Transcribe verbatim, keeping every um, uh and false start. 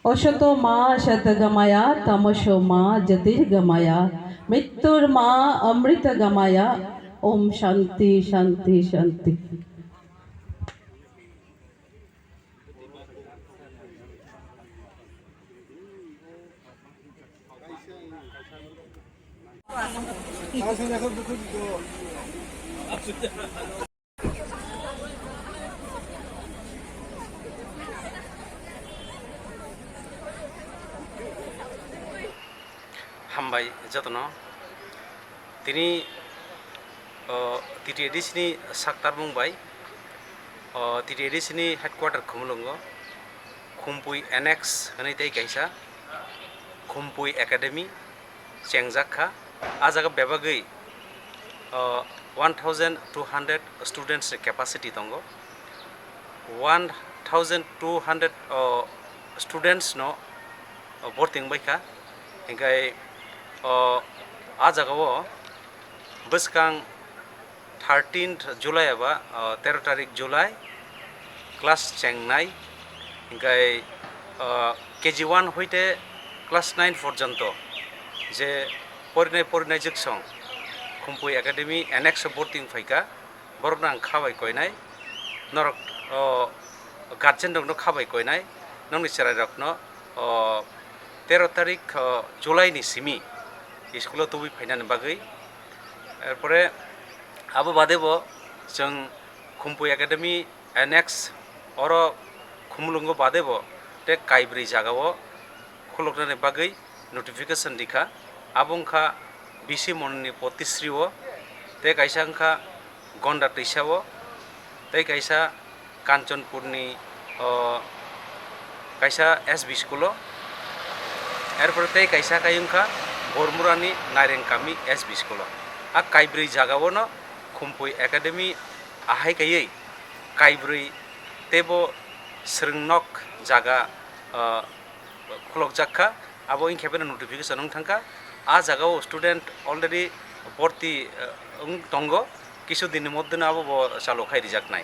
Osoto ma sadgamaya, tamoso ma jyotirgamaya, mrittur ma amritagamaya. Om Shanti, Shanti, Shanti. Hambai jotono. Tini, o, T T A D C ni sak tarbung bai, o, T T A D C ni headquarter Khumulwngo, Khumpui Annex hwnwi tei kaisa Khumpui Academy chengjak kha. A jaga bebagwi, o, one thousand two hundred students ni capacity tongo. One thousand two hundred, o, students no, o, borti wngbai kha. Hinkhe, o, a jaga o bwskang thirteenth July eba, o, tero tarik July class chengnai. Hinkhe, o, K G one hoite class nine porjonto je porinai porinai jwksong Khumpui Academy Annex o borti wngphaikha. Borokno ang kha bai koinai, norok, o, guardian rokno kha bai koinai, nokni chwrai rokno, o, tero tarik, o, July ni simi school o tubui phainani bagwi. Erpore abo bade bo chwng Khumpui Academy Annex oro Khumulwngo bade bo tei kaibrwi jaga o khuluknani bagwi notification rikha. Abo wngkha B C Monini Potisri o, tei kaisa wngkha Gonda Twisa o, tei kaisa Kanchanpurni, o, kaisa S B school o, erpore tei kaisa khe wngkha Bormurani Nairengkami S B school o. A kaibrwi jaga o no Khumpui Academy ahai kaiwi kaibrwi teibo swrwng nok jaga, o, khulokjak kha, abo wngkhe bini notification wng thang kha. A jaga o student already borti, eh, wng tongo, kisu din ni moddhe no abo bo chalo khai rijaknai.